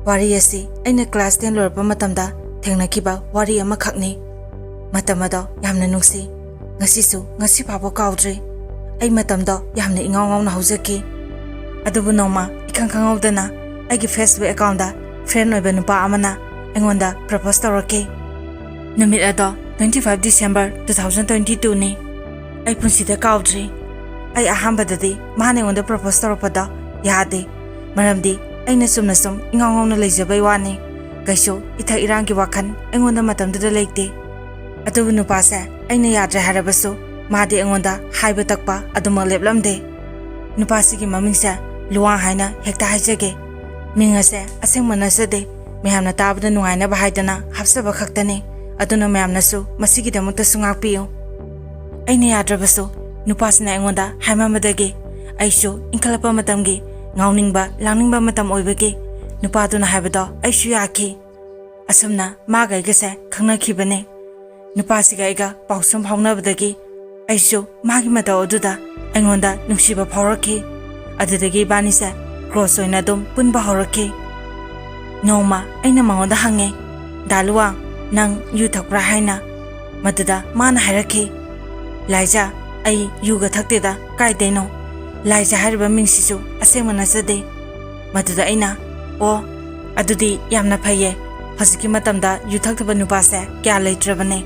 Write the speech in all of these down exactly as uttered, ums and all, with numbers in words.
ꯋꯥꯔꯤ ꯑꯁꯤ ꯑꯩꯅ class ten ꯂꯣꯏꯔꯛꯄ ꯃꯇꯝꯗ ꯊꯦꯡꯅꯈꯤꯕ ꯋꯥꯔꯤ ꯑꯃꯈꯛꯅꯤ꯫ ꯃꯇꯝ ꯑꯗꯣ ꯌꯥꯝꯅ ꯅꯨꯡꯁꯤ꯫ ꯉꯁꯤꯁꯨ, ꯉꯁꯤ ꯐꯥꯎꯕ ꯀꯥꯎꯗ꯭ꯔꯤ꯫ ꯑꯩ ꯃꯇꯝꯗꯣ ꯌꯥꯝꯅ ꯏꯉꯥꯎ ꯉꯥꯎꯅ ꯍꯧꯖꯈꯤ꯫ ꯑꯗꯨꯕꯨ ꯅꯣꯡꯃ ꯏꯈꯪ ꯈꯪꯍꯧꯗꯅ ꯑꯩꯒꯤ Facebook accountꯗ friend ꯑꯣꯏꯕ ꯅꯨꯄꯥ ꯑꯃꯅ ꯑꯩꯉꯣꯟꯗ propose ꯇꯧꯔꯛꯈꯤ꯫ ꯅꯨꯃꯤꯠ ꯑꯗꯣ twenty five December two thousand twenty twoꯅꯤ꯫ ꯑꯩ ꯄꯨꯟꯁꯤꯗ ꯀꯥꯎꯗ꯭ꯔꯤ꯫ ꯑꯩ ꯑꯍꯥꯟꯕꯗꯗꯤ ꯃꯥꯅ ꯑꯩꯉꯣꯟꯗ propose ꯇꯧꯔꯛꯄꯗꯣ ꯌꯥꯗꯦ꯫ ꯃꯔꯝꯗꯤ ꯑꯩꯅ ꯆꯨꯝꯅ ꯁꯨꯝ ꯏꯉꯥꯎ ꯉꯥꯎꯅ ꯂꯩꯖꯕꯩ ꯋꯥꯅꯤ꯫ ꯀꯩꯁꯨ ꯏꯊꯛ ꯏꯔꯥꯡꯒꯤ ꯋꯥꯈꯜ ꯑꯩꯉꯣꯟꯗ ꯃꯇꯝꯗꯨꯗ ꯂꯩꯇꯦ꯫ ꯑꯗꯨꯕꯨ ꯅꯨꯄꯥꯁꯦ ꯑꯩꯅ ꯌꯥꯗ꯭ꯔꯦ ꯍꯥꯏꯔꯕꯁꯨ ꯃꯥꯗꯤ ꯑꯩꯉꯣꯟꯗ ꯍꯥꯏꯕ ꯇꯛꯄ ꯑꯗꯨꯃꯛ ꯂꯦꯞꯂꯝꯗꯦ꯫ ꯅꯨꯄꯥꯁꯤꯒꯤ ꯃꯃꯤꯡꯁꯦ ꯂꯨꯋꯥꯡ ꯍꯥꯏꯅ ꯍꯦꯛꯇ ꯍꯥꯏꯖꯒꯦ꯫ ꯃꯤꯡ ꯑꯁꯦ ꯑꯁꯦꯡꯕ ꯅꯠꯆꯗꯦ꯫ ꯃꯌꯥꯝꯅ ꯇꯥꯕꯗ ꯅꯨꯡꯉꯥꯏꯅꯕ ꯍꯥꯏꯗꯅ ꯍꯥꯞꯆꯕ ꯈꯛꯇꯅꯤ꯫ ꯑꯗꯨꯅ ꯃꯌꯥꯝꯅꯁꯨ ꯃꯁꯤꯒꯤꯗꯃꯛꯇꯁꯨ ꯉꯥꯛꯄꯤꯌꯨ꯫ ꯑꯩꯅ ꯌꯥꯗ꯭ꯔꯕꯁꯨ ꯅꯨꯄꯥꯁꯤꯅ ꯑꯩꯉꯣꯟꯗ ꯍꯥꯏꯃꯟꯕꯗꯒꯤ ꯑꯩꯁꯨ ꯏꯟꯈꯠꯂꯛꯄ ꯃꯇꯝꯒꯤ ꯉꯥꯎꯅꯤꯡꯕ ꯂꯥꯡꯅꯤꯡꯕ ꯃꯇꯝ ꯑꯣꯏꯕꯒꯤ ꯅꯨꯄꯥꯗꯨꯅ ꯍꯥꯏꯕꯗꯣ ꯑꯩꯁꯨ ꯌꯥꯈꯤ꯫ ꯑꯁꯨꯝꯅ ꯃꯥꯒ ꯑꯩꯒꯁꯦ ꯈꯪꯅꯈꯤꯕꯅꯦ꯫ ꯅꯨꯄꯥꯁꯤꯒ ꯑꯩꯒ ꯄꯥꯎ ꯁꯨꯝ ꯐꯥꯎꯅꯕꯗꯒꯤ ꯑꯩꯁꯨ ꯃꯥꯒꯤ ꯃꯇꯧ ꯑꯗꯨꯗ ꯑꯩꯉꯣꯟꯗ ꯅꯨꯡꯁꯤꯕ ꯐꯥꯎꯔꯛꯈꯤ꯫ ꯑꯗꯨꯗꯒꯤ ꯏꯕꯥꯅꯤꯁꯦ close ꯑꯣꯏꯅ ꯑꯗꯨꯝ ꯄꯨꯟꯕ ꯍꯧꯔꯛꯈꯤ꯫ ꯅꯣꯡꯃ ꯑꯩꯅ ꯃꯉꯣꯟꯗ ꯍꯪꯉꯦ, "ꯗꯥ ꯂꯨꯋꯥꯡ, ꯅꯪ ꯌꯨ ꯊꯛꯄ꯭ꯔꯥ?" ꯍꯥꯏꯅ꯫ ꯃꯗꯨꯗ ꯃꯥꯅ ꯍꯥꯏꯔꯛꯈꯤ, "ꯂꯥꯏꯖꯥ, ꯑꯩ ꯌꯨꯒ ꯊꯛꯇꯦꯗ, ꯀꯥꯏꯗꯩꯅꯣ? ꯂꯥꯏꯖꯥ ꯍꯥꯏꯔꯤꯕ ꯃꯤꯡꯁꯤꯁꯨ ꯑꯁꯦꯡꯕ ꯅꯠꯆꯗꯦ꯫" ꯃꯗꯨꯗ ꯑꯩꯅ, "ꯑꯣ, ꯑꯗꯨꯗꯤ ꯌꯥꯝꯅ ꯐꯩꯌꯦ꯫ ꯍꯧꯖꯤꯛꯀꯤ ꯃꯇꯝꯗ ꯌꯨ ꯊꯛꯇꯕ ꯅꯨꯄꯥꯁꯦ ꯀꯌꯥ ꯂꯩꯇ꯭ꯔꯕꯅꯦ꯫"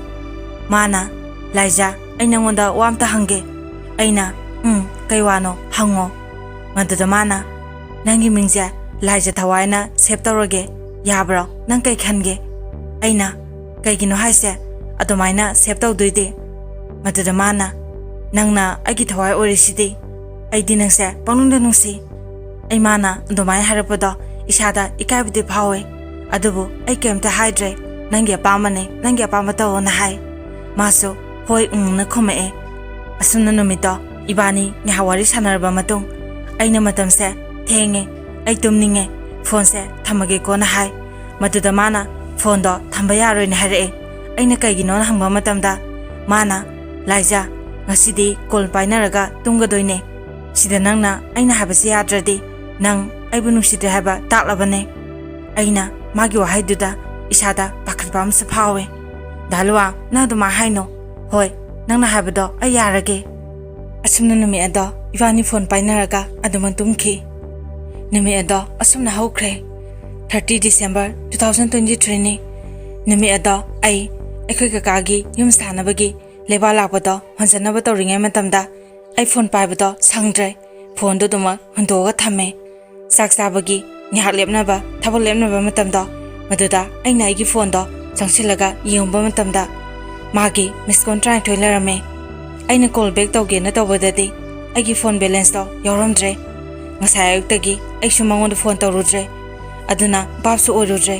ꯃꯥꯅ, "ꯂꯥꯏꯖꯥ, ꯑꯩ ꯅꯪꯉꯣꯟꯗ ꯋꯥ ꯑꯝꯇ ꯍꯪꯒꯦ꯫" ꯑꯩꯅ, "ꯎꯝ, ꯀꯩ ꯋꯥꯅꯣ? ꯍꯪꯉꯣ꯫" ꯃꯗꯨꯗ ꯃꯥꯅ, "ꯅꯪꯒꯤ ꯃꯤꯡꯁꯦ ꯂꯥꯏꯖꯥ ꯊꯋꯥꯏꯅ save ꯇꯧꯔꯒꯦ, ꯌꯥꯕ꯭ꯔꯣ? ꯅꯪ ꯀꯩ ꯈꯟꯒꯦ?" ꯑꯩꯅ, "ꯀꯩꯒꯤꯅꯣ ꯍꯥꯏꯁꯦ? ꯑꯗꯨꯃꯥꯏꯅ save ꯇꯧꯗꯣꯏꯗꯤ?" ꯃꯗꯨꯗ ꯃꯥꯅ, "ꯅꯪꯅ ꯑꯩꯒꯤ ꯊꯋꯥꯏ ꯑꯣꯏꯔꯤꯁꯤꯗꯤ꯫ ꯑꯩꯗꯤ ꯅꯪꯁꯦ ꯄꯪꯅꯨꯡꯗ ꯅꯨꯡꯁꯤ꯫" ꯑꯩ ꯃꯥꯅ ꯑꯗꯨꯃꯥꯏꯅ ꯍꯥꯏꯔꯛꯄꯗꯣ ꯏꯁꯥꯗ ꯏꯀꯥꯏꯕꯗꯤ ꯐꯥꯎꯋꯦ꯫ ꯑꯗꯨꯕꯨ ꯑꯩ ꯀꯩꯝꯇ ꯍꯥꯏꯗ꯭ꯔꯦ꯫ "ꯅꯪꯒꯤ ꯑꯄꯥꯝꯕꯅꯦ, ꯅꯪꯒꯤ ꯑꯄꯥꯝꯕ ꯇꯧꯑꯣꯅ" ꯍꯥꯏ꯫ ꯃꯥꯁꯨ "ꯍꯣꯏ, ꯎꯪꯅ" ꯈꯨꯝꯃꯛꯑꯦ꯫ ꯑꯁꯨꯝꯅ ꯅꯨꯃꯤꯠꯇꯣ ꯏꯕꯥꯅꯤ ꯉꯥꯏꯍꯥꯛ ꯋꯥꯔꯤ ꯁꯥꯟꯅꯔꯕ ꯃꯇꯨꯡ, ꯑꯩꯅ ꯃꯇꯝꯁꯦ ꯊꯦꯡꯉꯦ, ꯑꯩ ꯇꯨꯝꯅꯤꯡꯉꯦ, ꯐꯣꯟꯁꯦ ꯊꯝꯃꯒꯦꯀꯣꯅ ꯍꯥꯏ꯫ ꯃꯗꯨꯗ ꯃꯥꯅ ꯐꯣꯟꯗꯣ ꯊꯝꯕ ꯌꯥꯔꯣꯏꯅ ꯍꯥꯏꯔꯛꯑꯦ꯫ ꯑꯩꯅ ꯀꯩꯒꯤꯅꯣꯅ ꯍꯪꯕ ꯃꯇꯝꯗ, ꯃꯥꯅ, "ꯂꯥꯏꯖꯥ, ꯉꯁꯤꯗꯤ ꯀꯣꯜ ꯄꯥꯏꯅꯔꯒ ꯇꯨꯝꯒꯗꯣꯏꯅꯦ꯫ ꯁꯤꯗ ꯅꯪꯅ ꯑꯩꯅ ꯍꯥꯏꯕꯁꯤ ꯌꯥꯗ꯭ꯔꯗꯤ ꯅꯪ ꯑꯩꯕꯨ ꯅꯨꯡꯁꯤꯗ꯭ꯔꯦ ꯍꯥꯏꯕ ꯇꯥꯛꯂꯕꯅꯦ꯫" ꯑꯩꯅ ꯃꯥꯒꯤ ꯋꯥꯍꯩꯗꯨꯗ ꯏꯁꯥꯗ ꯄꯥꯈꯠꯄ ꯑꯃꯁꯨ ꯐꯥꯎꯋꯦ꯫ "ꯗꯥ ꯂꯨꯋꯥꯡ, ꯅꯪ ꯑꯗꯨꯃꯥꯏꯅ ꯍꯥꯏꯅꯣ꯫ ꯍꯣꯏ, ꯅꯪꯅ ꯍꯥꯏꯕꯗꯣ ꯑꯩ ꯌꯥꯔꯒꯦ꯫" ꯑꯁꯨꯝꯅ ꯅꯨꯃꯤꯠ ꯑꯗꯣ ꯏꯕꯥꯅꯤ ꯐꯣꯟ ꯄꯥꯏꯅꯔꯒ ꯑꯗꯨꯃꯛ ꯇꯨꯝꯈꯤ꯫ ꯅꯨꯃꯤꯠ ꯑꯗꯣ ꯑꯁꯨꯝꯅ ꯍꯧꯈ꯭ꯔꯦ꯫ Thirty December two thousand twenty threeꯅꯤ꯫ ꯅꯨꯃꯤꯠ ꯑꯗꯣ ꯑꯩ ꯑꯩꯈꯣꯏ ꯀꯀꯥꯒꯤ ꯌꯨꯝ ꯁꯥꯅꯕꯒꯤ ꯂꯩꯕꯥꯛ ꯂꯥꯛꯄꯗꯣ ꯍꯣꯟꯖꯟꯅꯕ ꯇꯧꯔꯤꯉꯩ ꯃꯇꯝꯗ ꯑꯩ ꯐꯣꯟ ꯄꯥꯏꯕꯗꯣ ꯁꯪꯗ꯭ꯔꯦ꯫ ꯐꯣꯟꯗꯣ ꯑꯗꯨꯃꯛ ꯍꯨꯟꯗꯣꯛꯑꯒ ꯊꯝꯃꯦ꯫ ꯆꯥꯛ ꯆꯥꯕꯒꯤ ꯉꯥꯏꯍꯥꯛ ꯂꯦꯞꯅꯕ, ꯊꯕꯛ ꯂꯦꯞꯅꯕ ꯃꯇꯝꯗꯣ, ꯃꯗꯨꯗ ꯑꯩꯅ ꯑꯩꯒꯤ ꯐꯣꯟꯗꯣ ꯆꯪꯁꯤꯜꯂꯒ ꯌꯦꯡꯉꯨꯕ ꯃꯇꯝꯗ ꯃꯥꯒꯤ miss call ꯇꯔꯥꯅꯤꯊꯣꯏ ꯂꯩꯔꯝꯃꯦ꯫ ꯑꯩꯅ call back ꯇꯧꯒꯦꯅ ꯇꯧꯕꯗꯗꯤ ꯑꯩꯒꯤ ꯐꯣꯟ balanceꯇꯣ ꯌꯥꯎꯔꯝꯗ꯭ꯔꯦ꯫ ꯉꯁꯥꯏ ꯑꯌꯨꯛꯇꯒꯤ ꯑꯩꯁꯨ ꯃꯉꯣꯟꯗ ꯐꯣꯟ ꯇꯧꯔꯨꯗ꯭ꯔꯦ, ꯑꯗꯨꯅ ꯚꯥꯞꯁꯨ ꯑꯣꯏꯔꯨꯗ꯭ꯔꯦ꯫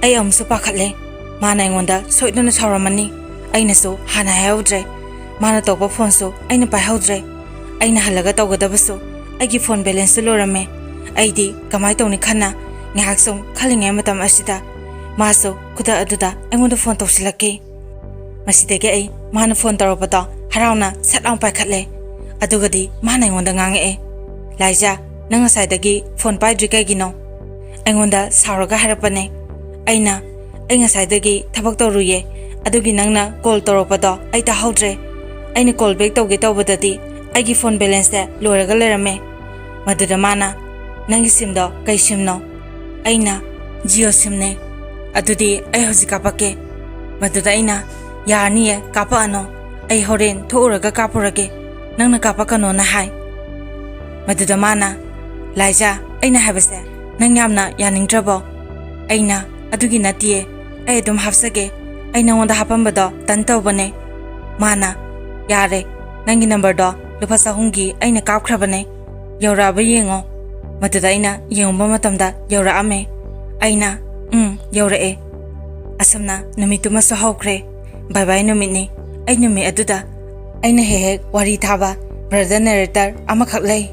ꯑꯩ ꯑꯃꯨꯛꯁꯨ ꯄꯥꯈꯠꯂꯦ, ꯃꯥꯅ ꯑꯩꯉꯣꯟꯗ ꯁꯣꯏꯗꯅ ꯁꯥꯎꯔꯝꯃꯅꯤ꯫ ꯑꯩꯅꯁꯨ ꯍꯥꯟꯅ ꯍꯥꯏꯍꯧꯗ꯭ꯔꯦ꯫ ꯃꯥꯅ ꯇꯧꯕ ꯐꯣꯟꯁꯨ ꯑꯩꯅ ꯄꯥꯏꯍꯧꯗ꯭ꯔꯦ꯫ ꯑꯩꯅ ꯍꯜꯂꯒ ꯇꯧꯒꯗꯕꯁꯨ ꯑꯩꯒꯤ ꯐꯣꯟ balanceꯁꯨ ꯂꯣꯏꯔꯝꯃꯦ꯫ ꯑꯩꯗꯤ ꯀꯃꯥꯏ ꯇꯧꯅꯤ ꯈꯟꯅ ꯉꯥꯏꯍꯥꯛ ꯁꯨꯝ ꯈꯜꯂꯤꯉꯩ ꯃꯇꯝ ꯑꯁꯤꯗ ꯃꯥꯁꯨ ꯈꯨꯗꯛ ꯑꯗꯨꯗ ꯑꯩꯉꯣꯟꯗ ꯐꯣꯟ ꯇꯧꯁꯤꯜꯂꯛꯈꯤ꯫ ꯃꯁꯤꯗꯒꯤ ꯑꯩ ꯃꯥꯅ ꯐꯣꯟ ꯇꯧꯔꯛꯄꯗꯣ ꯍꯔꯥꯎꯅ ꯁꯠ ꯂꯥꯎ ꯄꯥꯏꯈꯠꯂꯦ꯫ ꯑꯗꯨꯒꯗꯤ ꯃꯥꯅ ꯑꯩꯉꯣꯟꯗ ꯉꯥꯡꯉꯛꯑꯦ, "ꯂꯥꯏꯖꯥ, ꯅꯪ ꯉꯁꯥꯏꯗꯒꯤ ꯐꯣꯟ ꯄꯥꯏꯗ꯭ꯔꯤ ꯀꯩꯒꯤꯅꯣ?" ꯑꯩꯉꯣꯟꯗ ꯁꯥꯎꯔꯒ ꯍꯥꯏꯔꯛꯄꯅꯦ꯫ ꯑꯩꯅ, "ꯑꯩ ꯉꯁꯥꯏꯗꯒꯤ ꯊꯕꯛ ꯇꯧꯔꯨꯏꯌꯦ, ꯑꯗꯨꯒꯤ ꯅꯪꯅ call ꯇꯧꯔꯛꯄꯗꯣ ꯑꯩ ꯇꯥꯍꯧꯗ꯭ꯔꯦ꯫ ꯑꯩꯅ call back ꯇꯧꯒꯦ ꯇꯧꯕꯗꯗꯤ ꯑꯩꯒꯤ ꯐꯣꯟ balanceꯁꯦ ꯂꯣꯏꯔꯒ ꯂꯩꯔꯝꯃꯦ꯫" ꯃꯗꯨꯗ ꯃꯥꯅ, "ꯅꯪꯒꯤ SIMꯗꯣ ꯀꯩ SIMꯅꯣ?" ꯑꯩꯅ, "Jio SIMꯅꯦ꯫" "ꯑꯗꯨꯗꯤ ꯑꯩ ꯍꯧꯖꯤꯛ ꯀꯥꯞꯄꯛꯀꯦ꯫" ꯃꯗꯨꯗ ꯑꯩꯅ, "ꯌꯥꯔꯅꯤꯌꯦ, ꯀꯥꯞꯄꯛꯑꯅꯣ, ꯑꯩ ꯍꯣꯔꯦꯟ ꯊꯣꯛꯎꯔꯒ ꯀꯥꯞꯄꯨꯔꯒꯦ, ꯅꯪꯅ ꯀꯥꯞꯄꯛꯀꯅꯣꯅ ꯍꯥꯏ꯫" ꯃꯗꯨꯗ ꯃꯥꯅ, "ꯂꯥꯏꯖꯥ, ꯑꯩꯅ ꯍꯥꯏꯕꯁꯦ ꯅꯪ ꯌꯥꯝꯅ ꯌꯥꯅꯤꯡꯗ꯭ꯔꯕꯣ?" ꯑꯩꯅ, "ꯑꯗꯨꯒꯤ ꯅꯠꯇꯤꯌꯦ, ꯑꯩ ꯑꯗꯨꯝ ꯍꯥꯞꯆꯒꯦ, ꯑꯩ ꯅꯉꯣꯟꯗ ꯍꯥꯞꯄꯝꯕꯗꯣ done ꯇꯧꯕꯅꯦ꯫" ꯃꯥꯅ, "ꯌꯥꯔꯦ, ꯅꯪꯒꯤ numberꯗꯣ ꯂꯨꯄꯥ ꯆꯍꯨꯝꯒꯤ ꯑꯩꯅ ꯀꯥꯞꯈ꯭ꯔꯕꯅꯦ, ꯌꯧꯔꯛꯑꯕ ꯌꯦꯡꯉꯣ꯫" ꯃꯗꯨꯗ ꯑꯩꯅ ꯌꯦꯡꯉꯨꯕ ꯃꯇꯝꯗ ꯌꯧꯔꯛꯑꯝꯃꯦ꯫ ꯑꯩꯅ, "ꯎꯝ, ꯌꯧꯔꯛꯑꯦ꯫" ꯑꯁꯨꯝꯅ ꯅꯨꯃꯤꯠꯇꯨꯃꯁꯨ ꯍꯧꯈ꯭ꯔꯦ꯫ Bye bye ꯅꯨꯃꯤꯠꯅꯤ꯫ ꯑꯩ ꯅꯨꯃꯤꯠ ꯑꯗꯨꯗ ꯑꯩꯅ ꯍꯦꯛ ꯍꯦꯛ ꯋꯥꯔꯤ ꯊꯥꯕ brother narrator ꯑꯃꯈꯛ ꯂꯩ꯫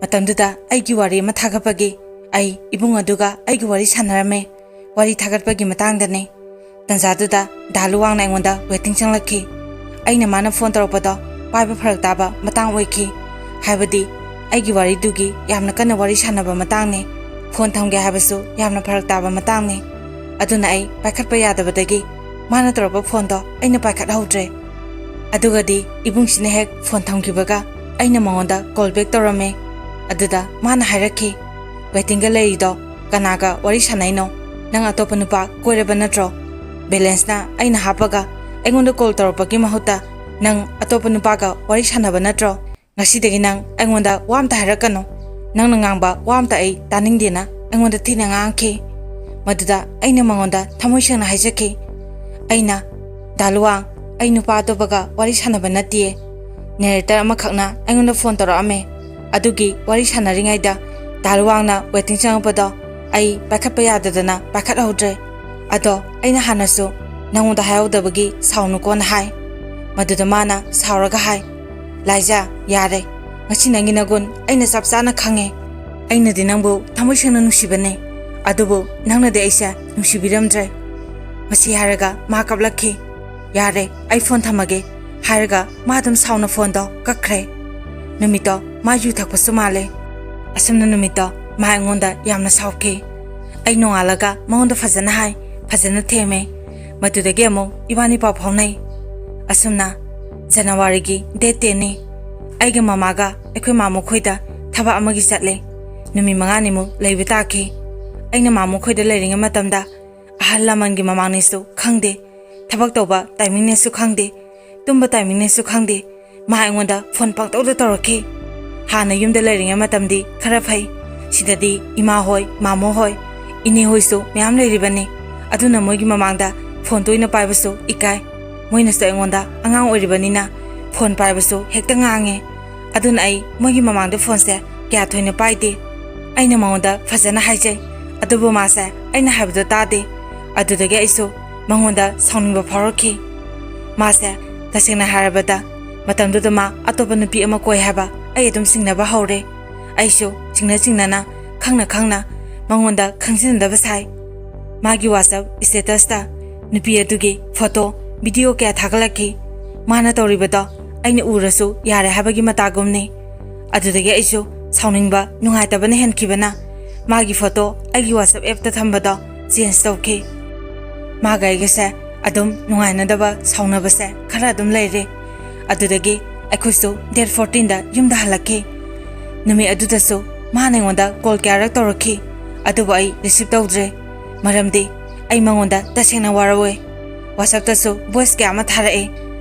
ꯃꯇꯝꯗꯨꯗ ꯑꯩꯒꯤ ꯋꯥꯔꯤ ꯑꯃ ꯊꯥꯒꯠꯄꯒꯤ ꯑꯩ ꯏꯕꯨꯡ ꯑꯗꯨꯒ ꯑꯩꯒꯤ ꯋꯥꯔꯤ ꯁꯥꯟꯅꯔꯝꯃꯦ꯫ ꯋꯥꯔꯤ ꯊꯥꯒꯠꯄꯒꯤ ꯃꯇꯥꯡꯗꯅꯦ꯫ ꯇꯟꯖꯥꯗꯨꯗ ꯗꯥ ꯂꯨꯋꯥꯡꯅ ꯑꯩꯉꯣꯟꯗ waiting ꯆꯪꯂꯛꯈꯤ꯫ ꯑꯩꯅ ꯃꯥꯅ ꯐꯣꯟ ꯇꯧꯔꯛꯄꯗꯣ ꯄꯥꯏꯕ ꯐꯔꯛ ꯇꯥꯕ ꯃꯇꯥꯡ ꯑꯣꯏꯈꯤ꯫ ꯍꯥꯏꯕꯗꯤ ꯑꯩꯒꯤ ꯋꯥꯔꯤꯗꯨꯒꯤ ꯌꯥꯝꯅ ꯀꯟꯅ ꯋꯥꯔꯤ ꯁꯥꯟꯅꯕ ꯃꯇꯥꯡꯅꯦ꯫ ꯐꯣꯟ ꯊꯝꯒꯦ ꯍꯥꯏꯕꯁꯨ ꯌꯥꯝꯅ ꯐꯔꯛ ꯇꯥꯕ ꯃꯇꯥꯡꯅꯤ꯫ ꯑꯗꯨꯅ ꯑꯩ ꯄꯥꯏꯈꯠꯄ ꯌꯥꯗꯕꯗꯒꯤ ꯃꯥꯅ ꯇꯧꯔꯛꯄ ꯐꯣꯟꯗꯣ ꯑꯩꯅ ꯄꯥꯏꯈꯠꯍꯧꯗ꯭ꯔꯦ꯫ ꯑꯗꯨꯒꯗꯤ ꯏꯕꯨꯡꯁꯤꯅ ꯍꯦꯛ ꯐꯣꯟ ꯊꯝꯈꯤꯕꯒ ꯑꯩꯅ ꯃꯉꯣꯟꯗ ꯀꯣꯜ ꯕꯦꯛ ꯇꯧꯔꯝꯃꯦ꯫ ꯑꯗꯨꯗ ꯃꯥꯅ ꯍꯥꯏꯔꯛꯈꯤ, "ꯋꯦꯇꯤꯡꯒ ꯂꯩꯔꯤꯗꯣ ꯀꯅꯥꯒ ꯋꯥꯔꯤ ꯁꯥꯟꯅꯩꯅꯣ? ꯅꯪ ꯑꯇꯣꯞꯄ ꯅꯨꯄꯥ ꯀꯣꯏꯔꯕ ꯅꯠꯇ꯭ꯔꯣ? ꯕꯦꯂꯦꯟꯁꯅ ꯑꯩꯅ ꯍꯥꯞꯄꯒ ꯑꯩꯉꯣꯟꯗ ꯀꯣꯜ ꯇꯧꯔꯛꯄꯒꯤ ꯃꯍꯨꯠꯇ ꯅꯪ ꯑꯇꯣꯞꯄ ꯅꯨꯄꯥꯒ ꯋꯥꯔꯤ ꯁꯥꯟꯅꯕ ꯅꯠꯇ꯭ꯔꯣ? ꯉꯁꯤꯗꯒꯤ ꯅꯪ ꯑꯩꯉꯣꯟꯗ ꯋꯥ ꯑꯝꯇ ꯍꯥꯏꯔꯛꯀꯅꯨ꯫ ꯅꯪꯅ ꯉꯥꯡꯕ ꯋꯥ ꯑꯝꯇ ꯑꯩ ꯇꯥꯅꯤꯡꯗꯦꯅ ꯑꯩꯉꯣꯟꯗ ꯊꯤꯅ ꯉꯥꯡꯈꯤ꯫ ꯃꯗꯨꯗ ꯑꯩꯅ ꯃꯉꯣꯟꯗ ꯊꯃꯣꯏ ꯁꯦꯡꯅ ꯍꯥꯏꯖꯈꯤ꯫ ꯑꯩꯅ, "ꯗꯥ ꯂꯨꯋꯥꯡ, ꯑꯩ ꯅꯨꯄꯥ ꯑꯇꯣꯞꯄꯒ ꯋꯥꯔꯤ ꯁꯥꯟꯅꯕ ꯅꯠꯇꯦ꯫ ꯅꯦꯔꯦꯇꯔ ꯑꯃꯈꯛꯅ ꯑꯩꯉꯣꯟꯗ ꯐꯣꯟ ꯇꯧꯔꯛꯑꯝꯃꯦ꯫ ꯑꯗꯨꯒꯤ ꯋꯥꯔꯤ ꯁꯥꯟꯅꯔꯤꯉꯩꯗ ꯗꯥ ꯂꯨꯋꯥꯡꯅ ꯋꯦꯇꯤꯡ ꯆꯪꯉꯛꯄꯗꯣ ꯑꯩ ꯄꯥꯏꯈꯠꯄ ꯌꯥꯗꯗꯅ ꯄꯥꯏꯈꯠꯍꯧꯗ꯭ꯔꯦ꯫ ꯑꯗꯣ ꯑꯩꯅ ꯍꯥꯟꯅꯁꯨ ꯅꯉꯣꯟꯗ ꯍꯥꯏꯍꯧꯗꯕꯒꯤ ꯁꯥꯎꯅꯨꯀꯣꯅ ꯍꯥꯏ꯫" ꯃꯗꯨꯗ ꯃꯥꯅ ꯁꯥꯎꯔꯒ ꯍꯥꯏ, "ꯂꯥꯏꯖꯥ, ꯌꯥꯔꯦ꯫ ꯉꯁꯤ ꯅꯪꯒꯤ ꯅꯒꯨꯟ ꯑꯩꯅ ꯆꯞ ꯆꯥꯅ ꯈꯪꯉꯦ꯫ ꯑꯩꯅꯗꯤ ꯅꯪꯕꯨ ꯊꯃꯣꯏ ꯁꯦꯡꯅ ꯅꯨꯡꯁꯤꯕꯅꯦ꯫ ꯑꯗꯨꯕꯨ ꯅꯪꯅꯗꯤ ꯑꯩꯁꯦ ꯅꯨꯡꯁꯤꯕꯤꯔꯝꯗ꯭ꯔꯦ꯫" ꯃꯁꯤ ꯍꯥꯏꯔꯒ ꯃꯥ ꯀꯞꯂꯛꯈꯤ꯫ "ꯌꯥꯔꯦ, ꯑꯩ ꯐꯣꯟ ꯊꯝꯃꯒꯦ" ꯍꯥꯏꯔꯒ ꯃꯥ ꯑꯗꯨꯝ ꯁꯥꯎꯅ ꯐꯣꯟꯗꯣ ꯀꯛꯈ꯭ꯔꯦ꯫ ꯅꯨꯃꯤꯠꯇꯣ ꯃꯥ ꯌꯨ ꯊꯛꯄꯁꯨ ꯃꯥꯜꯂꯦ꯫ ꯑꯁꯨꯝꯅ ꯅꯨꯃꯤꯠꯇꯣ ꯃꯥ ꯑꯩꯉꯣꯟꯗ ꯌꯥꯝꯅ ꯁꯥꯎꯈꯤ꯫ ꯑꯩ ꯅꯣꯡꯉꯥꯜꯂꯒ ꯃꯉꯣꯟꯗ ꯐꯖꯅ ꯍꯥꯏ, ꯐꯖꯅ ꯊꯦꯝꯃꯦ꯫ ꯃꯗꯨꯗꯒꯤ ꯑꯃꯨꯛ ꯏꯕꯥꯅꯤ ꯄꯥꯎ ꯐꯥꯎꯅꯩ꯫ ꯑꯁꯨꯝꯅ ꯖꯅꯋꯥꯔꯤꯒꯤ ꯗꯦꯠ ꯇꯦꯟꯅꯤ꯫ ꯑꯩꯒ ꯃꯃꯥꯒ ꯑꯩꯈꯣꯏ ꯃꯥ ꯃꯈꯣꯏꯗ ꯊꯕꯛ ꯑꯃꯒꯤ ꯆꯠꯂꯦ꯫ ꯅꯨꯃꯤꯠ ꯃꯉꯥꯅꯤꯃꯨꯛ ꯂꯩꯕ ꯇꯥꯈꯤ꯫ ꯑꯩꯅ ꯃꯥ ꯃꯈꯣꯏꯗ ꯂꯩꯔꯤꯉꯩ ꯃꯇꯝꯗ ꯑꯍꯜ ꯂꯃꯟꯒꯤ ꯃꯃꯥꯡꯅꯦꯁꯨ ꯈꯪꯗꯦ, ꯊꯕꯛ ꯇꯧꯕ ꯇꯥꯏꯃꯤꯡꯅꯦꯁꯨ ꯈꯪꯗꯦ, ꯇꯨꯝꯕ ꯇꯥꯏꯃꯤꯡꯅꯦꯁꯨ ꯈꯪꯗꯦ꯫ ꯃꯥ ꯑꯩꯉꯣꯟꯗ ꯐꯣꯟ ꯄꯪꯇꯧꯗ ꯇꯧꯔꯛꯈꯤ꯫ ꯍꯥꯟꯅ ꯌꯨꯝꯗ ꯂꯩꯔꯤꯉꯩ ꯃꯇꯝꯗꯤ ꯈꯔ ꯐꯩ꯫ ꯁꯤꯗꯗꯤ ꯏꯃꯥ ꯍꯣꯏ, ꯃꯥꯃꯣ ꯍꯣꯏ, ꯏꯅꯦ ꯍꯣꯏꯁꯨ ꯃꯌꯥꯝ ꯂꯩꯔꯤꯕꯅꯤ꯫ ꯑꯗꯨꯅ ꯃꯣꯏꯒꯤ ꯃꯃꯥꯡꯗ ꯐꯣꯟ ꯇꯣꯏꯅ ꯄꯥꯏꯕꯁꯨ ꯏꯀꯥꯏ꯫ ꯃꯣꯏꯅꯁꯨ ꯑꯩꯉꯣꯟꯗ ꯑꯉꯥꯡ ꯑꯣꯏꯔꯤꯕꯅꯤꯅ ꯐꯣꯟ ꯄꯥꯏꯕꯁꯨ ꯍꯦꯛꯇ ꯉꯥꯡꯉꯦ꯫ ꯑꯗꯨꯅ ꯑꯩ ꯃꯣꯏꯒꯤ ꯃꯃꯥꯡꯗ ꯐꯣꯟꯁꯦ ꯀꯌꯥ ꯊꯣꯏꯅ ꯄꯥꯏꯗꯦ꯫ ꯑꯩꯅ ꯃꯉꯣꯟꯗ ꯐꯖꯅ ꯍꯥꯏꯖꯩ, ꯑꯗꯨꯕꯨ ꯃꯥꯁꯦ ꯑꯩꯅ ꯍꯥꯏꯕꯗꯣ ꯇꯥꯗꯦ꯫ ꯑꯗꯨꯗꯒꯤ ꯑꯩꯁꯨ ꯃꯉꯣꯟꯗ ꯁꯥꯎꯅꯤꯡꯕ ꯐꯥꯎꯔꯛꯈꯤ꯫ ꯃꯥꯁꯦ ꯇꯁꯦꯡꯅ ꯍꯥꯏꯔꯕꯗ ꯃꯇꯝꯗꯨꯗ ꯃꯥ ꯑꯇꯣꯞꯄ ꯅꯨꯄꯤ ꯑꯃ ꯀꯣꯏ ꯍꯥꯏꯕ ꯑꯩ ꯑꯗꯨꯝ ꯆꯤꯡꯅꯕ ꯍꯧꯔꯦ꯫ ꯑꯩꯁꯨ ꯆꯤꯡꯅ ꯆꯤꯡꯅꯅ, ꯈꯪꯅ ꯈꯪꯅ ꯃꯉꯣꯟꯗ ꯈꯪꯖꯤꯟꯅꯗꯕ ꯁꯥꯏ꯫ ꯃꯥꯒꯤ WhatsApp statusꯇ ꯅꯨꯄꯤ ꯑꯗꯨꯒꯤ ꯐꯣꯇꯣ, ꯚꯤꯗꯤꯑꯣ ꯀꯌꯥ ꯊꯥꯒꯠꯂꯛꯈꯤ꯫ ꯃꯥꯅ ꯇꯧꯔꯤꯕꯗꯣ ꯑꯩꯅ ꯎꯔꯁꯨ ꯌꯥꯔꯦ ꯍꯥꯏꯕꯒꯤ ꯃꯇꯥꯒꯨꯝꯅꯤ꯫ ꯑꯗꯨꯗꯒꯤ ꯑꯩꯁꯨ ꯁꯥꯎꯅꯤꯡꯕ, ꯅꯨꯡꯉꯥꯏꯇꯕꯅ ꯍꯦꯟꯈꯤꯕꯅ ꯃꯥꯒꯤ ꯐꯣꯇꯣ ꯑꯩꯒꯤ WhatsApp appꯇ ꯊꯝꯕꯗꯣ change ꯇꯧꯈꯤ꯫ ꯃꯥꯒ ꯑꯩꯒꯁꯦ ꯑꯗꯨꯝ ꯅꯨꯡꯉꯥꯏꯅꯗꯕ, ꯁꯥꯎꯅꯕꯁꯦ ꯈꯔ ꯑꯗꯨꯝ ꯂꯩꯔꯦ꯫ ꯑꯗꯨꯗꯒꯤ ꯑꯩꯈꯣꯏꯁꯨ date fourteenꯗ ꯌꯨꯝꯗ ꯍꯜꯂꯛꯈꯤ꯫ ꯅꯨꯃꯤꯠ ꯑꯗꯨꯗꯁꯨ ꯃꯥꯅ ꯑꯩꯉꯣꯟꯗ call ꯀꯌꯥꯔꯛ ꯇꯧꯔꯛꯈꯤ, ꯑꯗꯨꯕꯨ ꯑꯩ receive ꯇꯧꯗ꯭ꯔꯦ, ꯃꯔꯝꯗꯤ ꯑꯩ ꯃꯉꯣꯟꯗ ꯇꯁꯦꯡꯅ ꯋꯥꯔꯧꯋꯦ꯫ WhatsAppꯇꯁꯨ voice ꯀꯌꯥ ꯑꯃ ꯊꯥꯔꯛꯑꯦ,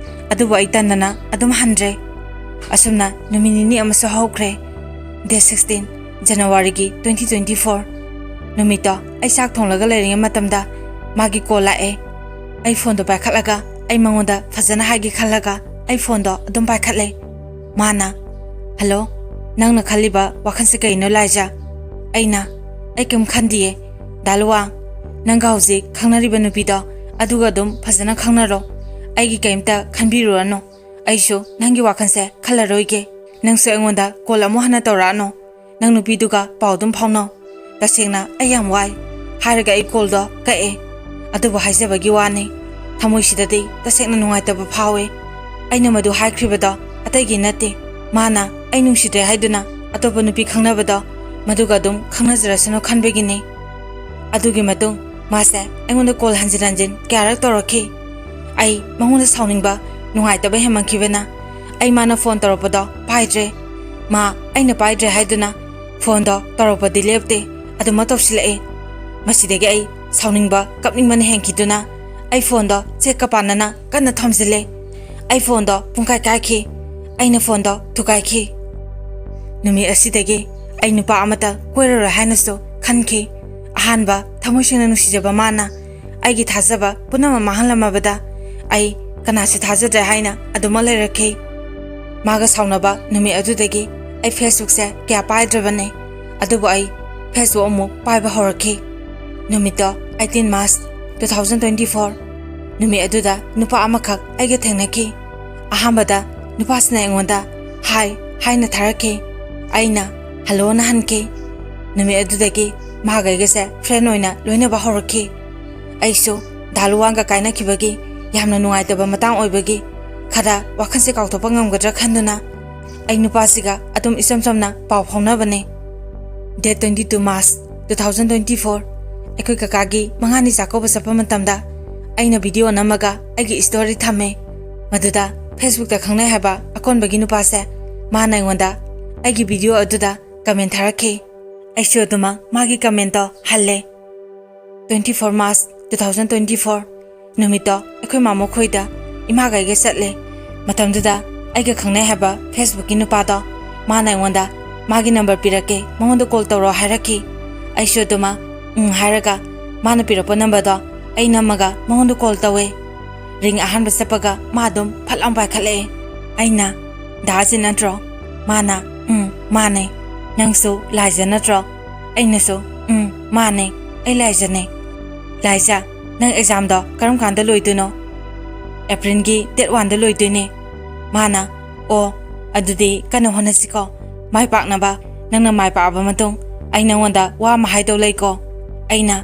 ꯑꯗꯨꯕꯨ ꯑꯩ ꯇꯟꯗꯅ ꯑꯗꯨꯝ ꯍꯟꯗ꯭ꯔꯦ꯫ ꯑꯁꯨꯝꯅ ꯅꯨꯃꯤꯠ ꯅꯤꯅꯤ ꯑꯃꯁꯨ ꯍꯧꯈ꯭ꯔꯦ꯫ Date sixteen, Januaryꯒꯤ twenty twenty four ꯅꯨꯃꯤꯠꯇꯣ ꯑꯩ ꯆꯥꯛ ꯊꯣꯡꯂꯒ ꯂꯩꯔꯤꯉꯩ ꯃꯇꯝꯗ ꯃꯥꯒꯤ call ꯂꯥꯛꯑꯦ꯫ ꯑꯩ phoneꯗꯣ ꯄꯥꯏꯈꯠꯂꯒ ꯑꯩ ꯃꯉꯣꯟꯗ ꯐꯖꯅ ꯍꯥꯏꯒꯦ ꯈꯜꯂꯒ ꯑꯩ phoneꯗꯣ ꯑꯗꯨꯝ ꯄꯥꯏꯈꯠꯂꯦ꯫ ꯃꯥꯅ, "Hello, ꯅꯪꯅ ꯈꯜꯂꯤꯕ ꯋꯥꯈꯜꯁꯦ ꯀꯩꯅꯣ, ꯂꯥꯏꯖꯥ?" ꯑꯩꯅ, "ꯑꯩ ꯀꯩꯝ ꯈꯟꯗꯤꯌꯦ꯫ ꯗꯥ ꯂꯨꯋꯥꯡ, ꯅꯪꯒ ꯍꯧꯖꯤꯛ ꯈꯪꯅꯔꯤꯕ ꯅꯨꯄꯤꯗꯣ ꯑꯗꯨꯒ ꯑꯗꯨꯝ ꯐꯖꯅ ꯈꯪꯅꯔꯣ꯫ ꯑꯩꯒꯤ ꯀꯩꯝꯇ ꯈꯟꯕꯤꯔꯨꯔꯅꯨ꯫ ꯑꯩꯁꯨ ꯅꯪꯒꯤ ꯋꯥꯈꯜꯁꯦ ꯈꯜꯂꯔꯣꯏꯒꯦ꯫ ꯅꯪꯁꯨ ꯑꯩꯉꯣꯟꯗ call ꯑꯃꯨꯛ ꯍꯟꯅ ꯇꯧꯔꯛꯑꯅꯨ꯫ ꯅꯪ ꯅꯨꯄꯤꯗꯨꯒ ꯄꯥꯎ ꯑꯗꯨꯝ ꯐꯥꯎꯅꯧ꯫ ꯇꯁꯦꯡꯅ ꯑꯩ ꯌꯥꯝ ꯋꯥꯏ" ꯍꯥꯏꯔꯒ ꯑꯩ callꯗꯣ ꯀꯛꯑꯦ꯫ ꯑꯗꯨꯕꯨ ꯍꯥꯏꯖꯕꯒꯤ ꯋꯥꯅꯤ, ꯊꯃꯣꯏꯁꯤꯗꯗꯤ ꯇꯁꯦꯡꯅ ꯅꯨꯡꯉꯥꯏꯇꯕ ꯐꯥꯎꯋꯦ꯫ ꯑꯩꯅ ꯃꯗꯨ ꯍꯥꯏꯈ꯭ꯔꯤꯕꯗꯣ ꯑꯇꯩꯒꯤ ꯅꯠꯇꯦ꯫ ꯃꯥꯅ ꯑꯩ ꯅꯨꯡꯁꯤꯗ꯭ꯔꯦ ꯍꯥꯏꯗꯨꯅ ꯑꯇꯣꯞꯄ ꯅꯨꯄꯤ ꯈꯪꯅꯕꯗꯣ ꯃꯗꯨꯒ ꯑꯗꯨꯝ ꯈꯪꯅꯖꯔꯁꯅꯨ ꯈꯟꯕꯒꯤꯅꯤ꯫ ꯑꯗꯨꯒꯤ ꯃꯇꯨꯡ ꯃꯥꯁꯦ ꯑꯩꯉꯣꯟꯗ call ꯍꯟꯖꯤꯟ ꯍꯟꯖꯤꯟ ꯀꯌꯥꯔꯛ ꯇꯧꯔꯛꯈꯤ꯫ ꯑꯩ ꯃꯉꯣꯟꯗ ꯁꯥꯎꯅꯤꯡꯕ, ꯅꯨꯡꯉꯥꯏꯇꯕ ꯍꯦꯟꯃꯟꯈꯤꯕꯅ ꯑꯩ ꯃꯥꯅ phone ꯇꯧꯔꯛꯄꯗꯣ ꯄꯥꯏꯗ꯭ꯔꯦ꯫ ꯃꯥ ꯑꯩꯅ ꯄꯥꯏꯗ꯭ꯔꯦ ꯍꯥꯏꯗꯨꯅ phoneꯗꯣ ꯇꯧꯔꯛꯄꯗꯤ ꯂꯦꯞꯇꯦ, ꯑꯗꯨꯃꯛ ꯇꯧꯁꯤꯜꯂꯛꯑꯦ꯫ ꯃꯁꯤꯗꯒꯤ ꯑꯩ ꯁꯥꯎꯅꯤꯡꯕ, ꯀꯞꯅꯤꯡꯕꯅ ꯍꯦꯟꯈꯤꯗꯨꯅ ꯑꯩ phoneꯗꯣ ꯆꯦꯛꯀ ꯄꯥꯟꯅꯅ ꯀꯟꯅ ꯊꯣꯝꯖꯤꯜꯂꯦ꯫ ꯑꯩ phoneꯗꯣ ꯄꯨꯡꯀꯥꯏ ꯀꯥꯏꯈꯤ꯫ ꯑꯩꯅ phoneꯗꯣ ꯊꯨꯒꯥꯏꯈꯤ꯫ ꯅꯨꯃꯤꯠ ꯑꯁꯤꯗꯒꯤ ꯑꯩ ꯅꯨꯄꯥ ꯑꯃꯠꯇ ꯀꯣꯏꯔꯔꯣꯏ ꯍꯥꯏꯅꯁꯨ ꯈꯟꯈꯤ꯫ ꯑꯍꯥꯟꯕ ꯊꯃꯣꯏ ꯁꯦꯡꯅ ꯅꯨꯡꯁꯤꯖꯕ ꯃꯥꯅ ꯑꯩꯒꯤ ꯊꯥꯖꯕ ꯄꯨꯝꯅꯃꯛ ꯃꯥꯡꯍꯜꯂꯝꯃꯕꯗ ꯑꯩ ꯀꯅꯥꯁꯨ ꯊꯥꯖꯗ꯭ꯔꯦ ꯍꯥꯏꯅ ꯑꯗꯨꯃꯛ ꯂꯩꯔꯛꯈꯤ꯫ ꯃꯥꯒ ꯁꯥꯎꯅꯕ ꯅꯨꯃꯤꯠ ꯑꯗꯨꯗꯒꯤ ꯑꯩ Facebookꯁꯦ ꯀꯌꯥ ꯄꯥꯏꯗ꯭ꯔꯕꯅꯦ꯫ ꯑꯗꯨꯕꯨ ꯑꯩ Facebook ꯑꯃꯨꯛ ꯄꯥꯏꯕ ꯍꯧꯔꯛꯈꯤ꯫ ꯅꯨꯃꯤꯠꯇꯣ eighteen March two thousand twenty four꯫ ꯅꯨꯃꯤꯠ ꯑꯗꯨꯗ ꯅꯨꯄꯥ ꯑꯃꯈꯛ ꯑꯩꯒ ꯊꯦꯡꯅꯈꯤ꯫ ꯑꯍꯥꯟꯕꯗ ꯅꯨꯄꯥꯁꯤꯅ ꯑꯩꯉꯣꯟꯗ "Hi" ꯍꯥꯏꯅ ꯊꯥꯔꯛꯈꯤ꯫ ꯑꯩꯅ "Helloꯅ" ꯍꯟꯈꯤ꯫ ꯅꯨꯃꯤꯠ ꯑꯗꯨꯗꯒꯤ ꯃꯥꯒ ꯑꯩꯒꯁꯦ friend ꯑꯣꯏꯅ ꯂꯣꯏꯅꯕ ꯍꯧꯔꯛꯈꯤ꯫ ꯑꯩꯁꯨ ꯗꯥ ꯂꯨꯋꯥꯡꯒ ꯀꯥꯏꯅꯈꯤꯕꯒꯤ ꯌꯥꯝꯅ ꯅꯨꯡꯉꯥꯏꯇꯕ ꯃꯇꯥꯡ ꯑꯣꯏꯕꯒꯤ ꯈꯔ ꯋꯥꯈꯜꯁꯦ ꯀꯥꯎꯊꯣꯛꯄ ꯉꯝꯒꯗ꯭ꯔꯥ ꯈꯟꯗꯨꯅ ꯑꯩ ꯅꯨꯄꯥꯁꯤꯒ ꯑꯗꯨꯝ ꯏꯆꯝ ꯆꯝꯅ ꯄꯥꯎ ꯐꯥꯎꯅꯕꯅꯦ꯫ Date twenty two March two thousand twenty four, ꯑꯩꯈꯣꯏ ꯀꯀꯥꯒꯤ ꯃꯉꯥꯅꯤ ꯆꯥꯛꯀꯧꯕ ꯆꯠꯄ ꯃꯇꯝꯗ ꯑꯩꯅ video ꯅꯝꯃꯒ ꯑꯩꯒꯤ story ꯊꯝꯃꯦ꯫ ꯃꯗꯨꯗ Facebook-ꯇ ꯈꯪꯅꯩ ꯍꯥꯏꯕ ꯑꯀꯣꯟꯕꯒꯤ ꯅꯨꯄꯥꯁꯦ, ꯃꯥꯅ ꯑꯩꯉꯣꯟꯗ ꯑꯩꯒꯤ video ꯑꯗꯨꯗ comment ꯊꯥꯔꯛꯈꯤ꯫ ꯑꯩꯁꯨ ꯑꯗꯨꯃꯛ ꯃꯥꯒꯤ comment-ꯇꯣ ꯍꯜꯂꯦ꯫ Twenty four March two thousand twenty four ꯅꯨꯃꯤꯠꯇꯣ ꯑꯩꯈꯣꯏ ꯃꯥꯃꯣ ꯈꯣꯏꯗ ꯏꯃꯥꯒ ꯑꯩꯒ ꯆꯠꯂꯦ꯫ ꯃꯇꯝꯗꯨꯗ ꯑꯩꯒ ꯈꯪꯅꯩ ꯍꯥꯏꯕ Facebook-ꯀꯤ ꯅꯨꯄꯥꯗꯣ, ꯃꯥꯅ ꯑꯩꯉꯣꯟꯗ ꯃꯥꯒꯤ number ꯄꯤꯔꯛꯀꯦ, ꯃꯉꯣꯟꯗ call ꯇꯧꯔꯣ ꯍꯥꯏꯔꯛꯈꯤ꯫ ꯑꯩꯁꯨ ꯑꯗꯨꯃꯛ "ꯎꯝ" ꯍꯥꯏꯔꯒ ꯃꯥꯅ ꯄꯤꯔꯛꯄ number-ꯗꯣ ꯑꯩ ꯅꯝꯃꯒ ꯃꯉꯣꯟꯗ call ꯇꯧꯋꯦ꯫ Ring ꯑꯍꯥꯟꯕ ꯆꯠꯄꯒ ꯃꯥ ꯑꯗꯨꯝ ꯐꯠ ꯂꯥꯎ ꯄꯥꯏꯈꯠꯂꯛꯑꯦ꯫ ꯑꯩꯅ "ꯗꯥ ꯑꯖꯤꯠ ꯅꯠꯇ꯭ꯔꯣ?" ꯃꯥꯅ "ꯎꯝ, ꯃꯥꯅꯦ꯫ ꯅꯪꯁꯨ ꯂꯥꯏꯖ ꯅꯠꯇ꯭ꯔꯣ?" ꯑꯩꯅꯁꯨ "ꯎꯝ, ꯃꯥꯅꯦ, ꯑꯩ ꯂꯥꯏꯖꯅꯦ꯫ ꯂꯥꯏꯖ, ꯅꯪ exam-ꯗꯣ ꯀꯔꯝ ꯀꯥꯟꯗ ꯂꯣꯏꯗꯣꯏꯅꯣ?" "April-ꯒꯤ date one-ꯗ ꯂꯣꯏꯗꯣꯏꯅꯦ꯫" ꯃꯥꯅ "ꯑꯣ, ꯑꯗꯨꯗꯤ ꯀꯟꯅ ꯍꯣꯠꯅꯁꯤꯀꯣ꯫ ꯃꯥꯏ ꯄꯥꯛꯅꯕ ꯅꯪꯅ ꯃꯥꯏ ꯄꯥꯛꯑꯕ ꯃꯇꯨꯡ ꯑꯩ ꯅꯪꯉꯣꯟꯗ ꯋꯥ ꯑꯃ ꯍꯥꯏꯗꯧ ꯂꯩꯀꯣ꯫" ꯑꯩꯅ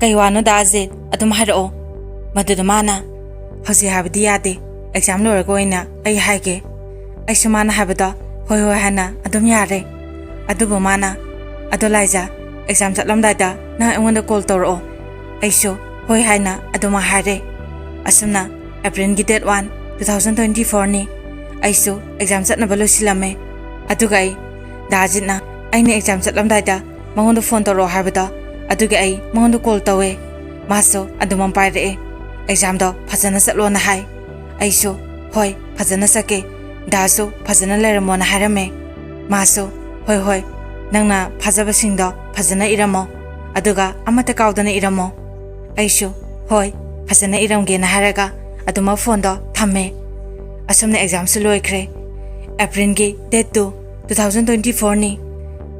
"ꯀꯩ ꯋꯥꯅꯣ ꯗꯥ ꯑꯖꯤꯠ? ꯑꯗꯨꯝ ꯍꯥꯏꯔꯛꯑꯣ꯫" ꯃꯗꯨꯗ ꯃꯥꯅ "ꯍꯧꯖꯤꯛ ꯍꯥꯏꯕꯗꯤ ꯌꯥꯗꯦ, exam ꯂꯣꯏꯔꯒ ꯑꯣꯏꯅ ꯑꯩ ꯍꯥꯏꯒꯦ꯫" ꯑꯩꯁꯨ ꯃꯥꯅ ꯍꯥꯏꯕꯗꯣ "ꯍꯣꯏ ꯍꯣꯏ" ꯍꯥꯏꯅ ꯑꯗꯨꯝ ꯌꯥꯔꯦ꯫ ꯑꯗꯨꯕꯨ ꯃꯥꯅ "ꯑꯗꯣ ꯂꯥꯏꯖ, exam ꯆꯠꯂꯝꯗꯥꯏꯗ ꯅꯪ ꯑꯩꯉꯣꯟꯗ call ꯇꯧꯔꯛꯑꯣ꯫" ꯑꯩꯁꯨ "ꯍꯣꯏ" ꯍꯥꯏꯅ ꯑꯗꯨꯃꯛ ꯍꯥꯏꯔꯦ꯫ ꯑꯁꯨꯝꯅ April-ꯒꯤ date one, two thousand twenty four-ꯅꯤ꯫ ꯑꯩꯁꯨ exam ꯆꯠꯅꯕ ꯂꯣꯏꯁꯤꯜꯂꯝꯃꯦ꯫ ꯑꯗꯨꯒ ꯑꯩ ꯗꯥ ꯑꯖꯤꯠꯅ ꯑꯩꯅ exam ꯆꯠꯂꯝꯗꯥꯏꯗ ꯃꯉꯣꯟꯗ phone ꯇꯧꯔꯛꯑꯣ ꯍꯥꯏꯕꯗꯣ, ꯑꯗꯨꯒꯤ ꯑꯩ ꯃꯉꯣꯟꯗ call ꯇꯧꯋꯦ꯫ ꯃꯥꯁꯨ ꯑꯗꯨꯃꯛ ꯄꯥꯏꯔꯛꯑꯦ꯫ "Exam-ꯗꯣ ꯐꯖꯅ ꯆꯠꯂꯣꯅ" ꯍꯥꯏ꯫ ꯑꯩꯁꯨ "ꯍꯣꯏ, ꯐꯖꯅ ꯆꯠꯀꯦ꯫ ꯗꯥꯁꯨ ꯐꯖꯅ ꯂꯩꯔꯝꯃꯣꯅ" ꯍꯥꯏꯔꯝꯃꯦ꯫ ꯃꯥꯁꯨ "ꯍꯣꯏ ꯍꯣꯏ, ꯅꯪꯅ ꯐꯥꯖꯕꯁꯤꯡꯗꯣ ꯐꯖꯅ ꯏꯔꯝꯃꯣ, ꯑꯗꯨꯒ ꯑꯃꯠꯇ ꯀꯥꯎꯗꯅ ꯏꯔꯝꯃꯣ꯫" ꯑꯩꯁꯨ "ꯍꯣꯏ, ꯐꯖꯅ ꯏꯔꯝꯒꯦꯅ" ꯍꯥꯏꯔꯒ ꯑꯗꯨꯃꯛ phone-ꯗꯣ ꯊꯝꯃꯦ꯫ ꯑꯁꯨꯝꯅ exam-ꯁꯨ ꯂꯣꯏꯈ꯭ꯔꯦ꯫ April-ꯒꯤ date two, two thousand twenty four-ꯅꯤ꯫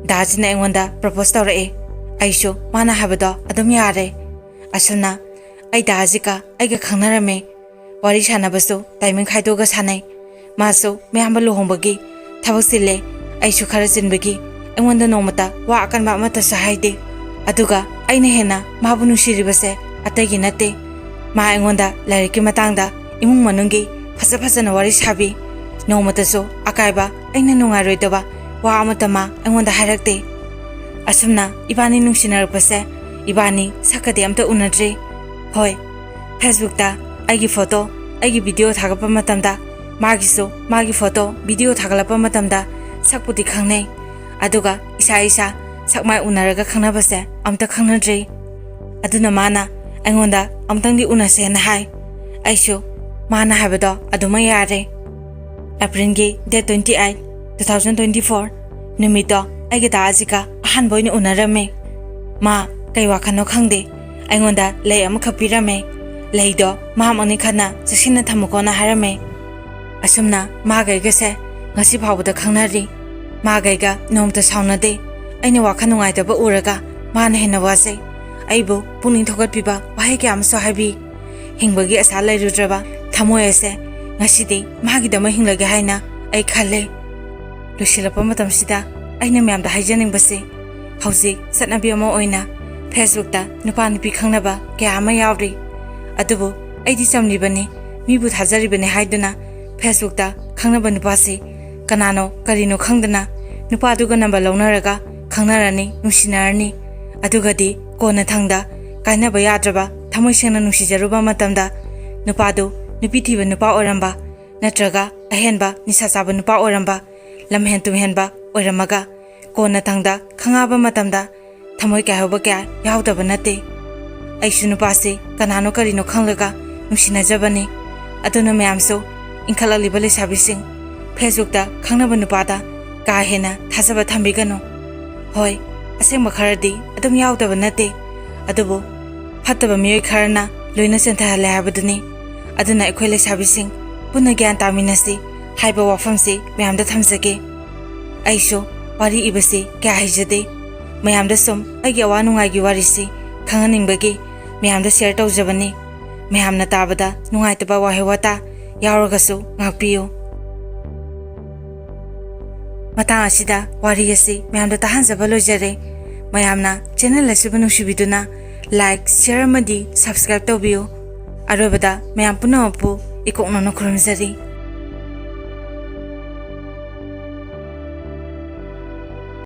ꯗꯥ ꯑꯖꯤꯠꯅ ꯑꯩꯉꯣꯟꯗ propose ꯇꯧꯔꯛꯑꯦ꯫ ꯑꯩꯁꯨ ꯃꯥꯅ ꯍꯥꯏꯕꯗꯣ ꯑꯗꯨꯝ ꯌꯥꯔꯦ꯫ ꯑꯁꯨꯝꯅ ꯑꯩ ꯗꯥ ꯑꯖꯤꯠꯀ ꯑꯩꯒ ꯈꯪꯅꯔꯝꯃꯦ꯫ ꯋꯥꯔꯤ ꯁꯥꯟꯅꯕꯁꯨ timing ꯈꯥꯏꯗꯣꯛꯑꯒ ꯁꯥꯟꯅꯩ꯫ ꯃꯥꯁꯨ ꯃꯌꯥꯝꯕ ꯂꯨꯍꯣꯡꯕꯒꯤ ꯊꯕꯛ ꯆꯤꯜꯂꯦ, ꯑꯩꯁꯨ ꯈꯔ ꯆꯤꯟꯕꯒꯤ ꯑꯩꯉꯣꯟꯗ ꯅꯣꯡꯃꯇ ꯋꯥ ꯑꯀꯟꯕ ꯑꯃꯠꯇꯁꯨ ꯍꯥꯏꯗꯦ꯫ ꯑꯗꯨꯒ ꯑꯩꯅ ꯍꯦꯟꯅ ꯃꯥꯕꯨ ꯅꯨꯡꯁꯤꯔꯤꯕꯁꯦ ꯑꯇꯩꯒꯤ ꯅꯠꯇꯦ꯫ ꯃꯥ ꯑꯩꯉꯣꯟꯗ ꯂꯥꯏꯔꯤꯛꯀꯤ ꯃꯇꯥꯡꯗ, ꯏꯃꯨꯡ ꯃꯅꯨꯡꯒꯤ ꯐꯖ ꯐꯖꯅ ꯋꯥꯔꯤ ꯁꯥꯕꯤ꯫ ꯅꯣꯡꯃꯇꯁꯨ ꯑꯀꯥꯏꯕ, ꯑꯩꯅ ꯅꯨꯡꯉꯥꯏꯔꯣꯏꯗꯕ ꯋꯥ ꯑꯃꯠꯇ ꯃꯥ ꯑꯩꯉꯣꯟꯗ ꯍꯥꯏꯔꯛꯇꯦ꯫ ꯑꯁꯨꯝꯅ ꯏꯕꯥꯅꯤ ꯅꯨꯡꯁꯤꯅꯔꯛꯄꯁꯦ ꯏꯕꯥꯅꯤ ꯁꯛꯀꯗꯤ ꯑꯝꯇ ꯎꯅꯗ꯭ꯔꯤ꯫ ꯍꯣꯏ, Facebookꯇ ꯑꯩꯒꯤ ꯐꯣꯇꯣ, ꯑꯩꯒꯤ ꯚꯤꯗꯤꯑꯣ ꯊꯥꯒꯠꯄ ꯃꯇꯝꯗ ꯃꯥꯒꯤꯁꯨ ꯃꯥꯒꯤ ꯐꯣꯇꯣ, ꯚꯤꯗꯤꯑꯣ ꯊꯥꯒꯠꯂꯛꯄ ꯃꯇꯝꯗ ꯁꯛꯄꯨꯗꯤ ꯈꯪꯅꯩ, ꯑꯗꯨꯒ ꯏꯁꯥ ꯏꯁꯥ ꯁꯛ ꯃꯥꯏ ꯎꯅꯔꯒ ꯈꯪꯅꯕꯁꯦ ꯑꯝꯇ ꯈꯪꯅꯗ꯭ꯔꯤ꯫ ꯑꯗꯨꯅ ꯃꯥꯅ ꯑꯩꯉꯣꯟꯗ ꯑꯃꯨꯛꯇꯪꯗꯤ ꯎꯅꯁꯦꯅ ꯍꯥꯏ꯫ ꯑꯩꯁꯨ ꯃꯥꯅ ꯍꯥꯏꯕꯗꯣ ꯑꯗꯨꯃꯛ ꯌꯥꯔꯦ꯫ Aprilꯒꯤ date twenty eight, two thousand twenty four ꯅꯨꯃꯤꯠꯇꯣ ꯑꯩꯒ ꯗꯥ ꯑꯖꯤꯠꯀ ꯑꯍꯥꯟꯕ ꯑꯣꯏꯅ ꯎꯅꯔꯝꯃꯦ꯫ ꯃꯥ ꯀꯩ ꯋꯥꯈꯜꯅꯣ ꯈꯪꯗꯦ, ꯑꯩꯉꯣꯟꯗ ꯂꯩ ꯑꯃꯈꯛ ꯄꯤꯔꯝꯃꯦ꯫ ꯂꯩꯗꯣ ꯃꯥꯃꯛꯅꯤ ꯈꯟꯅ ꯆꯦꯛꯁꯤꯟꯅ ꯊꯝꯃꯨꯀꯣꯅ ꯍꯥꯏꯔꯝꯃꯦ꯫ ꯑꯁꯨꯝꯅ ꯃꯥꯒ ꯑꯩꯒꯁꯦ ꯉꯁꯤ ꯐꯥꯎꯕꯗ ꯈꯪꯅꯔꯤ꯫ ꯃꯥꯒ ꯑꯩꯒ ꯅꯣꯡꯃꯇ ꯁꯥꯎꯅꯗꯦ꯫ ꯑꯩꯅ ꯋꯥꯈꯜ ꯅꯨꯡꯉꯥꯏꯇꯕ ꯎꯔꯒ ꯃꯥꯅ ꯍꯦꯟꯅ ꯋꯥꯖꯩ꯫ ꯑꯩꯕꯨ ꯄꯨꯛꯅꯤꯡ ꯊꯧꯒꯠꯄꯤꯕ ꯋꯥꯍꯩ ꯀꯌꯥ ꯑꯃꯁꯨ ꯍꯥꯏꯕꯤ꯫ ꯍꯤꯡꯕꯒꯤ ꯑꯁꯥ ꯂꯩꯔꯨꯗ꯭ꯔꯕ ꯊꯃꯣꯏ ꯑꯁꯦ ꯉꯁꯤꯗꯤ ꯃꯥꯒꯤꯗꯃꯛ ꯍꯤꯡꯂꯒꯦ ꯍꯥꯏꯅ ꯑꯩ ꯈꯜꯂꯦ꯫ ꯂꯣꯏꯁꯤꯜꯂꯛꯄ ꯃꯇꯝꯁꯤꯗ ꯑꯩꯅ ꯃꯌꯥꯝꯗ ꯍꯥꯏꯖꯅꯤꯡꯕꯁꯦ, ꯍꯧꯖꯤꯛ ꯆꯠꯅꯕꯤ ꯑꯃ ꯑꯣꯏꯅ Facebookꯇ ꯅꯨꯄꯥ ꯅꯨꯄꯤ ꯈꯪꯅꯕ ꯀꯌꯥ ꯑꯃ ꯌꯥꯎꯔꯤ꯫ ꯑꯗꯨꯕꯨ ꯑꯩꯗꯤ ꯆꯝꯂꯤꯕꯅꯤ, ꯃꯤꯕꯨ ꯊꯥꯖꯔꯤꯕꯅꯤ ꯍꯥꯏꯗꯨꯅ Facebookꯇ ꯈꯪꯅꯕ ꯅꯨꯄꯥꯁꯤ ꯀꯅꯥꯅꯣ ꯀꯔꯤꯅꯣ ꯈꯪꯗꯅ ꯅꯨꯄꯥꯗꯨꯒ ꯅꯝꯕꯔ ꯂꯧꯅꯔꯒ ꯈꯪꯅꯔꯅꯤ, ꯅꯨꯡꯁꯤꯅꯔꯅꯤ꯫ ꯑꯗꯨꯒꯗꯤ ꯀꯣꯟꯅ ꯊꯪꯗ ꯀꯥꯏꯅꯕ ꯌꯥꯗ꯭ꯔꯕ ꯊꯃꯣꯏ ꯁꯦꯡꯅ ꯅꯨꯡꯁꯤꯖꯔꯨꯕ ꯃꯇꯝꯗ ꯅꯨꯄꯥꯗꯨ ꯅꯨꯄꯤ ꯊꯤꯕ ꯅꯨꯄꯥ ꯑꯣꯏꯔꯝꯕ, ꯅꯠꯇ꯭ꯔꯒ ꯑꯍꯦꯟꯕ ꯅꯤꯁꯥ ꯆꯥꯕ ꯅꯨꯄꯥ ꯑꯣꯏꯔꯝꯕ, ꯂꯝꯍꯦꯟ ꯇꯨꯝꯍꯦꯟꯕ ꯑꯣꯏꯔꯝꯃꯒ ꯀꯣꯟꯅ ꯊꯪꯗ ꯈꯪꯉꯛꯑꯕ ꯃꯇꯝꯗ ꯊꯃꯣꯏ ꯀꯥꯏꯍꯧꯕ ꯀꯌꯥ ꯌꯥꯎꯗꯕ ꯅꯠꯇꯦ꯫ ꯑꯩꯁꯨ ꯅꯨꯄꯥꯁꯤ ꯀꯅꯥꯅꯣ ꯀꯔꯤꯅꯣ ꯈꯪꯂꯒ ꯅꯨꯡꯁꯤꯅꯖꯕꯅꯤ꯫ ꯑꯗꯨꯅ ꯃꯌꯥꯝꯁꯨ, ꯏꯟꯈꯠꯂꯛꯂꯤꯕ ꯂꯩꯁꯥꯕꯤꯁꯤꯡ, Facebookꯇ ꯈꯪꯅꯕ ꯅꯨꯄꯥꯗ ꯀꯥ ꯍꯦꯟꯅ ꯊꯥꯖꯕ ꯊꯝꯕꯤꯒꯅꯨ꯫ ꯍꯣꯏ, ꯑꯁꯦꯡꯕ ꯈꯔꯗꯤ ꯑꯗꯨꯝ ꯌꯥꯎꯗꯕ ꯅꯠꯇꯦ, ꯑꯗꯨꯕꯨ ꯐꯠꯇꯕ ꯃꯤꯑꯣꯏ ꯈꯔꯅ ꯂꯣꯏꯅ ꯆꯦꯟꯊꯍꯜꯂꯦ ꯍꯥꯏꯕꯗꯨꯅꯤ꯫ ꯑꯗꯨꯅ ꯑꯩꯈꯣꯏ ꯂꯩꯁꯥꯕꯤꯁꯤꯡ ꯄꯨꯟꯅ ꯒ꯭ꯌꯥꯟ ꯇꯥꯃꯤꯟꯅꯁꯤ ꯍꯥꯏꯕ ꯋꯥꯐꯝꯁꯤ ꯃꯌꯥꯝꯗ ꯊꯝꯖꯒꯦ꯫ ꯑꯩꯁꯨ ꯋꯥꯔꯤ ꯏꯕꯁꯤ ꯀꯌꯥ ꯍꯩꯖꯗꯦ꯫ ꯃꯌꯥꯝꯗ ꯁꯨꯝ ꯑꯩꯒꯤ ꯑꯋꯥ ꯅꯨꯡꯉꯥꯏꯒꯤ ꯋꯥꯔꯤꯁꯤ ꯈꯪꯍꯟꯅꯤꯡꯕꯒꯤ ꯃꯌꯥꯝꯗ share ꯇꯧꯖꯕꯅꯤ꯫ ꯃꯌꯥꯝꯅ ꯇꯥꯕꯗ ꯅꯨꯡꯉꯥꯏꯇꯕ ꯋꯥꯍꯩ ꯋꯥꯇꯥ ꯌꯥꯎꯔꯒꯁꯨ ꯉꯥꯛꯄꯤꯌꯨ꯫ ꯃꯇꯥꯡ ꯑꯁꯤꯗ ꯋꯥꯔꯤ ꯑꯁꯤ ꯃꯌꯥꯝꯗ ꯇꯥꯍꯟꯖꯕ ꯂꯣꯏꯖꯔꯦ꯫ ꯃꯌꯥꯝꯅ channel ꯑꯁꯤꯕꯨ ꯅꯨꯡꯁꯤꯕꯤꯗꯨꯅ like, share ꯑꯃꯗꯤ subscribe ꯇꯧꯕꯤꯌꯨ꯫ ꯑꯔꯣꯏꯕꯗ ꯃꯌꯥꯝ ꯄꯨꯝꯅꯃꯛꯄꯨ ꯏꯀꯣꯛꯅꯅ ꯈꯨꯔꯨꯝꯖꯔꯤ꯫